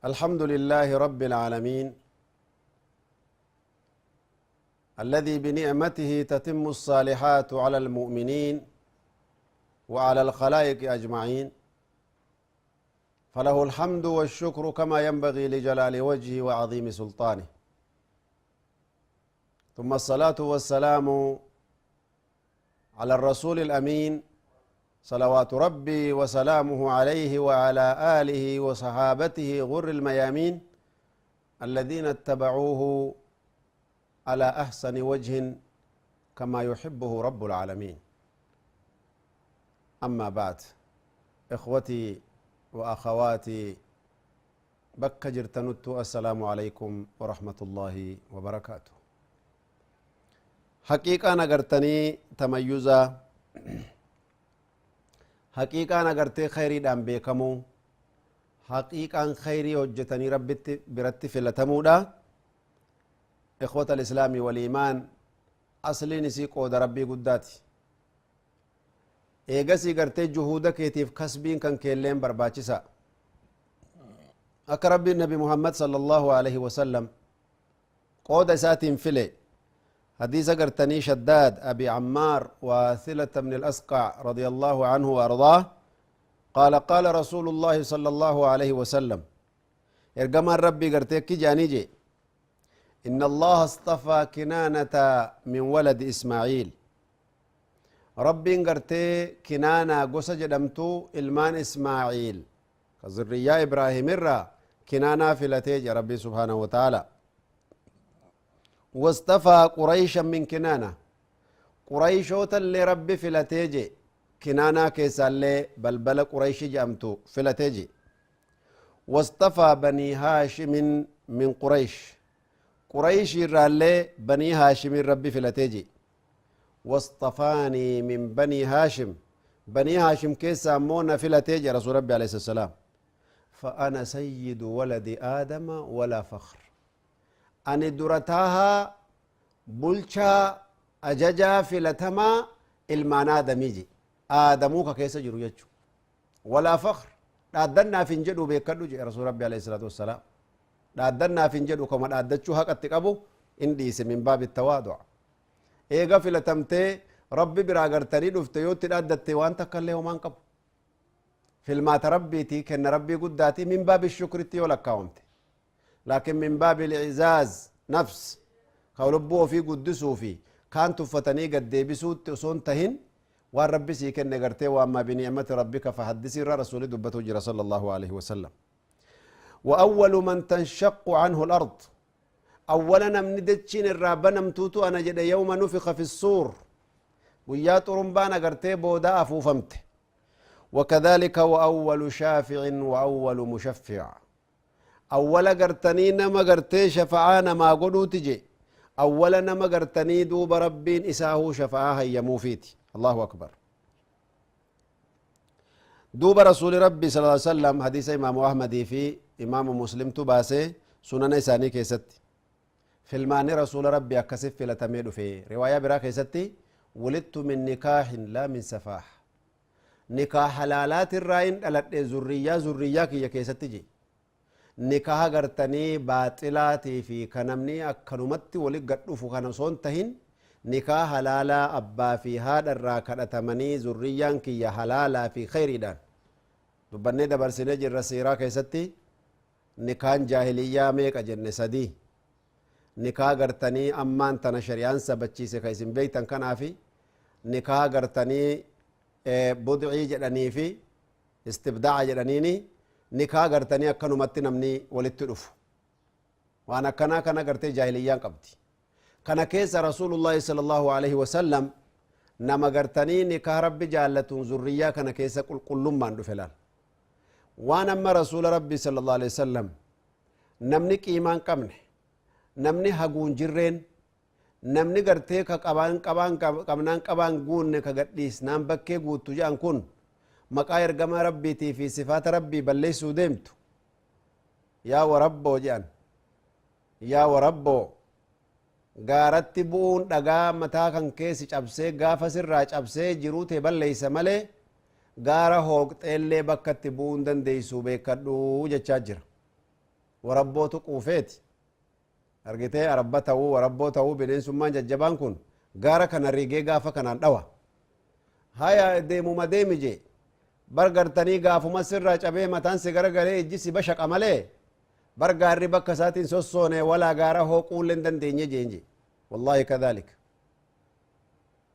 الحمد لله رب العالمين الذي بنعمته تتم الصالحات على المؤمنين وعلى الخلائق أجمعين، فله الحمد والشكر كما ينبغي لجلال وجهه وعظيم سلطانه، ثم الصلاة والسلام على الرسول الأمين صلوات ربي وسلامه عليه وعلى آله وصحابته غر الميامين الذين اتبعوه على أحسن وجه كما يحبه رب العالمين. أما بعد، إخوتي وأخواتي بك جرتنت، السلام عليكم ورحمة الله وبركاته. حقيقة نغرتني تميزا، حقيقة نغرتي خيري دام بيكمو، حقيقة خيري هجتني ربي برت في لتمودا. إخوة الإسلام والإيمان، أصلي نسي قود ربي قداتي إيغسي غرتي جهودك كيتيف كسبين كان كيلين برباچسا. أك ربي النبي محمد صلى الله عليه وسلم قود ساتين فيلي حديث غرتني شداد أبي عمار واثلة بن الأسقع رضي الله عنه وأرضاه قال قال رسول الله صلى الله عليه وسلم إرجما ربي غرتي كي جانيجي إن الله اصطفى كنانة من ولد إسماعيل. ربي غرتي كنانة قصة جدمتو إلمان إسماعيل كذرية إبراهيم الرا كنانة فلتيج ربي سبحانه وتعالى. واصطفى قريشا من كنانة، قريشوتا اللي ربي فلتيجي كنانة كيسا اللي بلبل قريش جامتو فلتيجي. واصطفى بني هاشم من قريش، قريش الرالي بني هاشم ربي فلتيجي. واصطفاني من بني هاشم، بني هاشم كيسا مونا فلتيجي رسول ربي عليه الصلاة والسلام. فأنا سيد ولد آدم ولا فخر، أني درتاها بلشا أججا فلتما المانا دميجي آدموك كيسا جرو يجو ولا فخر. لا فنجدو بيكدو جي رسول ربي عليه الصلاة والسلام، لا فنجدو كما أدتشو حق التقبو إنديس من باب التواضع. إيغا فلتمتي ربي براغرتني دفتيوت أدتي وانت كله ومان قب في المات ربي تي كن ربي قداتي من باب الشكر تي ولا كاومتي، لكن من باب الإعزاز نفس قولبوه في قدسه في كان تفتني قد بسوت تسون تهن والرب سيكن نغرتي وأما بنعمة ربك فحدثي رسول دبته جرى صلى الله عليه وسلم. وأول من تنشق عنه الأرض، أولا من دتشين الرابنا متوتو أنا جد يوم نفخ في الصور ويا ترمبانا غرتي بودا أفوفمت. وكذلك وأول شافع وأول مشفع، أولا غرتني نما غرتي شفعانا ما قدو تجي، أولا نما غرتني دوب ربين إساهو شفعاها يموفيتي. الله أكبر. دوب رسول ربي صلى الله عليه وسلم حديث إمام أحمد في إمام مسلم تباسي سنن إساني كيست في المعنى رسول ربي أكسف في لتميد في رواية برا كيستي ولدت من نكاح لا من سفاح، نكاح حلالات الرأين ألت زرية زرية كي كيستي جي نكاح غرتني باطلاتي في كنمني أكنمت ولد قدف كنصون تهين نكاح حلالا أبا في هذا الراكد أتمني زريا كي حلالا في خير دان. دبني دبر سنجر رسيرا كيستي نكاح جاهلية ميك أجن سدي نكاح غرتني أمان تنا شريان سبتشي سكيسن بيتن كنافي نكاح غرتني بدعي جدني في استبداع جدنيني نكاح غرتني أكنمت نمني ولدت وأنا كنا كنا غرتي جاهلية قبتي كان كيس رسول الله صلى الله عليه وسلم نما غرتني نكاح ربي جالتون ذرية كان كيس قل كل من فلان. وانا ما رسول ربي صلى الله عليه وسلم نمنك إيمان كمنه نمني هجون جرين نمني غرتي كقبان قبان قبنان قبان جون كقديس نام بكي جوت جان كون مقاير جما ربي تي في صفات ربي بل ليسوا دمتو Yaa warabboo jedhan, yaa warabboo, gaaratti bu'uun dhagaa mataa kan keessi cabsee gaafa sirraa cabsee jiruu tee balleeysa malee gaara hooqxeellee bakkatti bu'uun dandeeysu beekadhuu jechaa jira. Warabbootu quufeeti argitee, arabba ta'uu, warabboo ta'uu, bineensummaan jajjabaan kun gaara kana rigee gaafa kanaan dhawa. Haya, deemuma deemi jee bar, gartanii gaafuma sirraa cabee mataan si garagalee ijji si bashaqa malee bar gaarri bakka isaatiin sossoone walaa gaara hooquullee hin dandeenye jeen je. Wallaahi kadhalik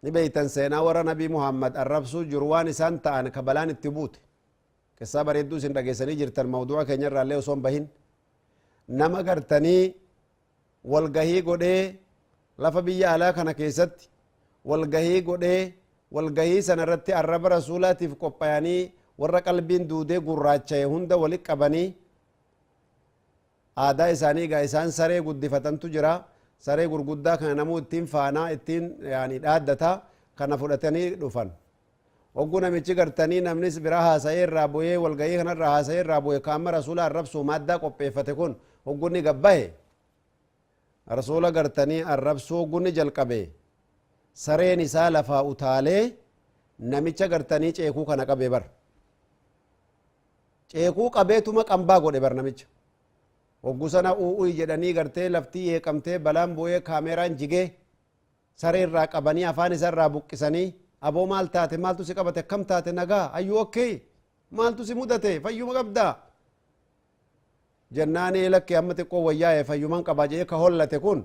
ni beeytan seenaa warra Nabii Muhammad arrabsuu jiru, waan isaan ta'an ka balaan itti buute. Qissaa bareedduu isin dhageessanii jirtan, mawduuca keenya irraallee osoo hin bahin, nama gartanii walgahii godhee lafa biyya alaa kana keessatti walgahii godhee, walgahii sana irratti arraba rasuulaatiif qophayanii warra qalbiin duudee gurraacha'e hunda wali qabanii, aadaa isaanii egaa isaan saree guddifatantu jira. Saree gurguddaa kana namuu ittiin faanaa ittiin yaani dhaaddata kana fudhatanii dhufan. Hoggu namichi gartanii namnis bira haasa'ee irraa bu'ee, walgahii kanarraa haasa'ee irraa bu'e, kaama rasuula arrabsuu maaddaa qopheeffate kun hoggunni gabbahe rasuula gartanii arrabsuu hoggunni jalqabe, sareen isaa lafaa utaalee namicha gartanii ceekuu kana qabe bar, ceekuu qabeetuma qambaa godhe bar namicha. Hoggu sana uu'uy jedhanii gartee laftii yeeqamtee, balaan bu'ee, kaameeraan jigee, saree irraa qabanii afaan isa irraa buqqisanii, "Aboo, maal taate? Maaltu si qabate? Akkam taate? Nagaa? Ayyuu okay? Maaltu si mudate? Fayyuma qabdaa?" Jennaani, "Lakkee, amma xiqqoo wayyaa'e, fayyuman qabaa" jedhee ka hollate kun,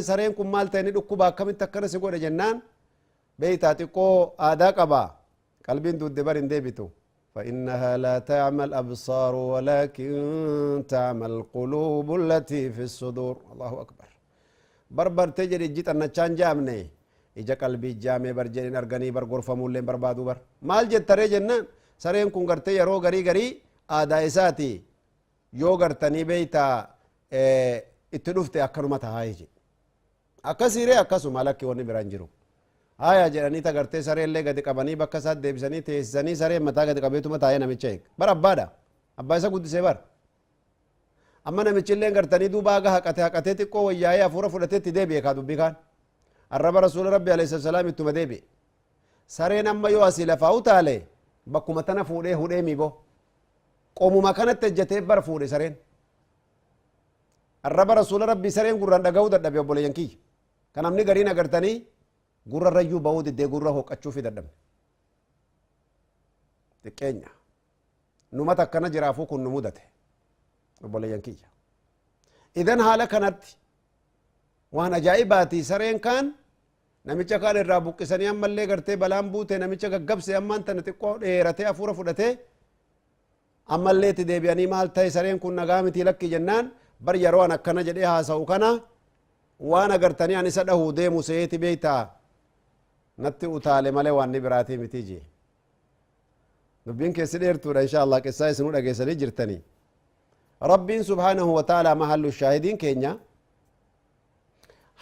"Sareen kun maal ta'e? Ni dhukkuba? Akkamitti akkana si godhe?" jennaan, beeytaa xiqqoo aadaa qabaa, qalbiin duudde bar hin deebitu. فإنها لا تعمى الأبصار ولكن تعمى القلوب التي في الصدور. الله أكبر. بربر تجري جيت أن jaamne, ija qalbii jaamee bar jedhin arganii bar gorfamuullee barbaadu bar. Maal jettaree jennaan, sareen kun gartee yeroo garii garii aadaa isaati, yoo gartanii beeytaa itti dhufte akkanuma tahaa jedhe. Akkasiiree? Akkasuma, lakki, wanni biraan jiru. Haya jedhanii ta gartee sareellee gadi qabanii bakka isaatti deebisanii teessisanii, sareen mataa gadi qabeetuma taa'ee namicha eega bar. Abbaadha, abbaa isa guddisee bar. Amma namichillee gartanii duuba haga haqate haqatee xiqqoo wayyaa'ee hafuura fudhatee itti deebi'e. Kaa dubbii kaan arraba rasuula rabbi alayhi salaam ittuma deebi'e. Sareen amma yoo asii lafaa utaale bakkuma tana fuudhee hudhee mibo qomuma kanatti ejjatee bar fuudhe sareen. Arraba rasuula rabbii sareen gurraan dhaga'uu dadhabe. Obboleeyyan kiyya, kan namni gariin agartanii gurra rayyuu ba'uu diddee gurra hoqqachuu fi dadhabne xiqqeenya numata akkana jiraafuu kun nu mudate. Obboleeyyan kiyya, idan haala kanatti waan ajaa'ibaati. Sareen kaan namicha kaan irraa buqqisanii, ammallee gartee balaan buute namicha gaggabse. Ammaan tana xiqqoo dheeratee hafuura fudhatee ammallee itti deebi'anii, "Maal ta'e? Sareen kun nagaa miti?" "Lakki" jennaan, bar yeroo an akkana jedhee haasa'u kana waan agartanii an isa dhahuu deemu seeti beeytaa natti utaale malee waan ni biraatii miti jee. Dubbiin keessi dheertuudha. Insha Allah qissaa isinuu dhageessanii jirtanii. Rabbiin subhaanahu wa ta'ala, mahallu shaahidiin keenya,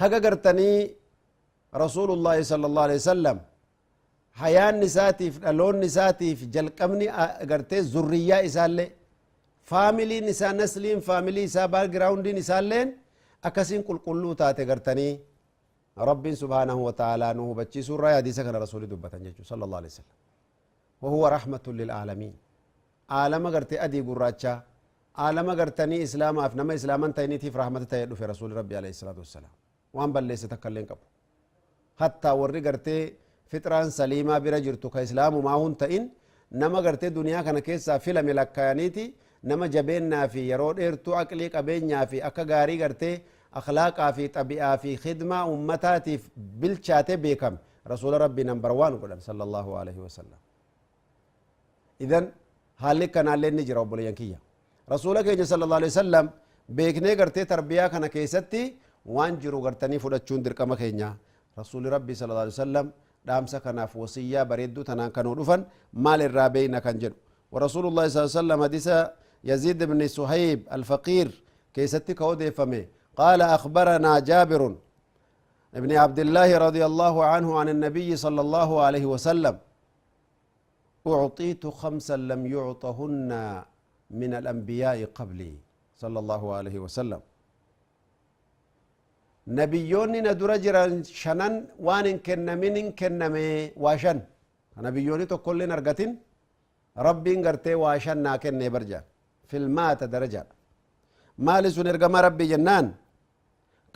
haga gartanii rasuulullaahi sala allahu alaihi wasallam hayaanni isaatiif, dhaloonni isaatiif, jalqabni gartee zurriyyaa isaallee, faamiliin isaa, nasliin faamilii isaa, backgroundiin isaalleen akkasiin qulqulluu taate gartanii rabbiin subhaanahu wa ta'aalaa nu hubachiisuu irraa hadiisa kana rasuuli dubbatan jechuu صلى الله عليه وسلم. وهو رحمة للعالمين. عالم gartee adii gurraacha, عالم gartanii islaamaaf nama islaaman ta'iniitiif rahmata ta'ee dhufe rasuuli rabbi alayhi salaatu wassalaam. Waan balleesse takka illee hin qabu. Hattaa warri gartee fixraan saliimaa bira jirtu ka islaamumaa hun ta'in, nama gartee duniyaa kana keessaa filame lakkaayaniiti, nama jabeennaa fi yeroo dheertuu aqlii qabeenyaa fi akka gaarii gartee akhlaaqaa fi xabi'aa fi khidmaa ummataatiif bilchaate beekame, rasuula rabbii number one godhan صلى الله عليه وسلم. Idan haalli kanaallee ni jira. Obboleeyyan kiyya, rasuula keenya صلى الله عليه وسلم beeknee gartee tarbiyaa kana keessatti waan jiru gartanii fudhachuun dirqama keenya. Rasuuli rabbii صلى الله عليه وسلم dhaamsa kanaaf wasiyyaa bareedduu tanaan kanuu dhufan maal irraa beeyna kan jedhu. ورسول الله صلى الله عليه وسلم حديث يزيد بن صهيب الفقير كيستي كوديفمي قال: أخبرنا جابر ابن عبد الله رضي الله عنه عن النبي صلى الله عليه وسلم: أعطيت خمسا لم يعطهن من الأنبياء قبلي. صلى الله عليه وسلم. Nabiyyoonni na dura jiran shanan waan hin kennamin hin kenname. Waa shan nabiyyoonni tokkolleen argatin Rabbiin gartee waa shan naa kenne barja filmaata darajaadha. Maali sun, ergama Rabbi jennaan,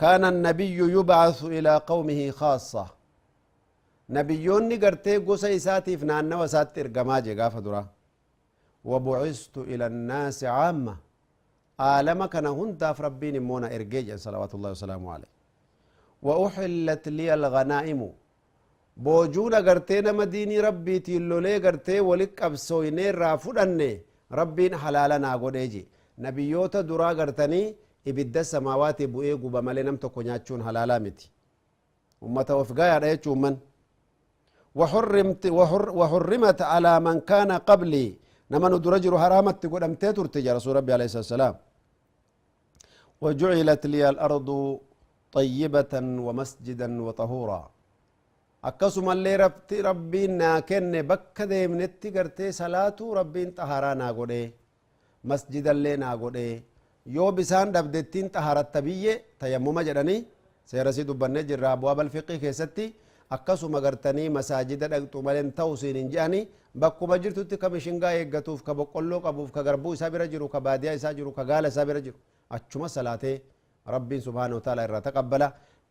كان النبي يبعث إلى قومه خاصة. Nabiyyoonni gartee gosa isaatiif naannawa isaatti ergamaa jee gaafa dura. وبعثت إلى الناس عامة. Aalama kana hundaaf Rabbiin immoo na ergee jedhan صلوات الله وسلامه عليه. وأحلت لي الغنائم. Boojuun agartee nama diinii Rabbiitiin lolee gartee wali qabsooynee irraa fudhanne Rabbiin halaala naa godhee je. Nabiyyoota duraa gartanii ibidda samaawaati bu'ee guba malee nam tokko nyaachuun halaalaa miti. Ummata of gayaadha jechuun man. وحرمت على من كان قبلي. Nama nu dura jiru haraamatti godhamtee turte ja رسول ربي عليه الصلاة والسلام. وجعلت لي الأرض طيبة ومسجدا وطهورا. Akkasumallee Rabbiin naa kenne bakka deemnetti gartee salaatuu Rabbiin xaharaa naa godhe, masjidallee naa godhe. Yoo bisaan dhabdettiin xaharatta biyye tayammuma jedhanii seerasii dubbannee jirra abwaab alfiqii keessatti. Akkasuma gartanii masaajida dhaqxu malee ta'u siin hin je'ani. Bakkuma jirtutti ka mishingaa eeggatuuf, ka boqqolloo qabuuf, ka garbuu isaa bira jiru, ka baadiyaa isaa jiru, ka gaala isaa bira jiru achuma salaatee Rabbiin سبحانه وتعالى irraa taqabbala.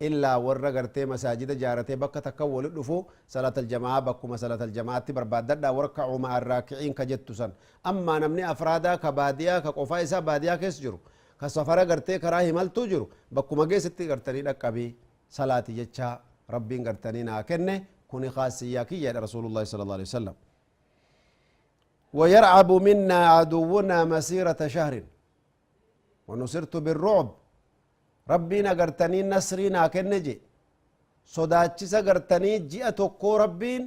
Illaa warra gartee masaajida jaaratee bakka takka wali dhufu صلاة الجماعة bakkuma صلاة الجماعة tti barbaaddadha. واركعوا مع الراكعين ka jettu san. Ammaa namni afraadaa ka baadiyaa ka qofaa isaa baadiyaa keessa jiru, ka safara gartee karaa himaltuu jiru, bakkuma geessatti gartanii dhaqqabii salaati jecha Rabbiin gartanii naa kenne. Kuni khaasiyyaa kiyyaadha رسول الله صلى الله عليه وسلم. ويرعب منا عدونا مسيرة شهر ونصرت بالرعب. Rabbiin agartanii nasrii naa kenne je. Sodaachisa gartanii ji'a tokkoo Rabbiin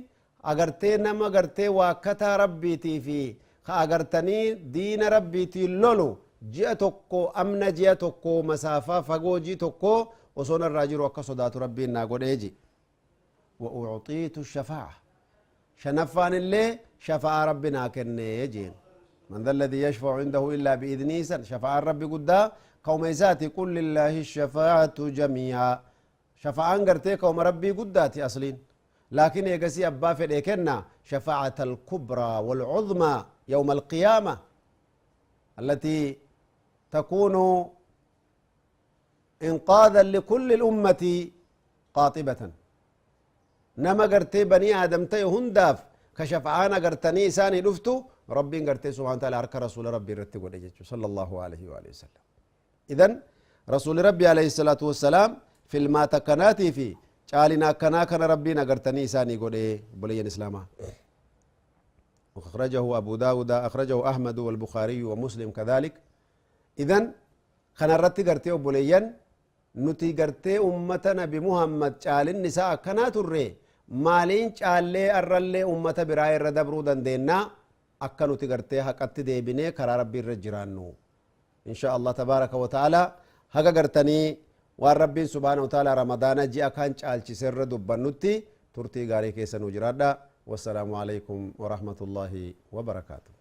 agartee nama gartee waakkataa Rabbiitii fi ka agartanii diina Rabbiitiin lolu ji'a tokko amna ji'a tokko masaafaa fagoo ji'i tokko osoo narraa jiru akka sodaatu Rabbiin naa godhee ji. وأعطيت الشفاعة. Shanaffaan illee shafa'aa Rabbi naa kennee jeen. من ذا الذي يشفع عنده إلا بإذنه. San shafa'aan Rabbi guddaa kawma isaati. قل لله الشفاعة جميعا. Shafa'aan gartee kawma Rabbii guddaati asliin, laakiin eegasii abbaa fedhe kenna. شفاعة الكبرى والعظمى يوم القيامة التي تكون إنقاذا لكل الأمة قاطبة. Nama gartee banii aadam ta'e hundaaf ka shafa'aan agartanii isaanii dhuftu Rabbiin gartee سبحانه وتعالى harka rasuula Rabbii irratti godhe jechu صلى الله عليه وآله وسلم. إذن rasuuli Rabbii عليه الصلاة والسلام filmaata akkanaatii fi caalina akkanaa kana Rabbiin agartanii isaanii godhe. Obboleeyyan islaamaa, أخرجه أبو داود، أخرجه أحمد والبخاري ومسلم كذلك. إذن كان الرتي قرتي أبوليا nuti gartee ummata Nabi Muhammad caalinni isaa akkanaa turre maaliin caallee arrallee ummata biraa irra dabruu dandeenna? Akka nuti gartee haqatti deebinee karaa Rabbii irra jiraannu إن شاء الله تبارك وتعالى haga gartanii waan Rabbiin سبحانه وتعالى Ramadaana ji'a kan caalchise irra dubbannutti turtii gaarii keessa nu jiraadha. والسلام عليكم ورحمة الله وبركاته.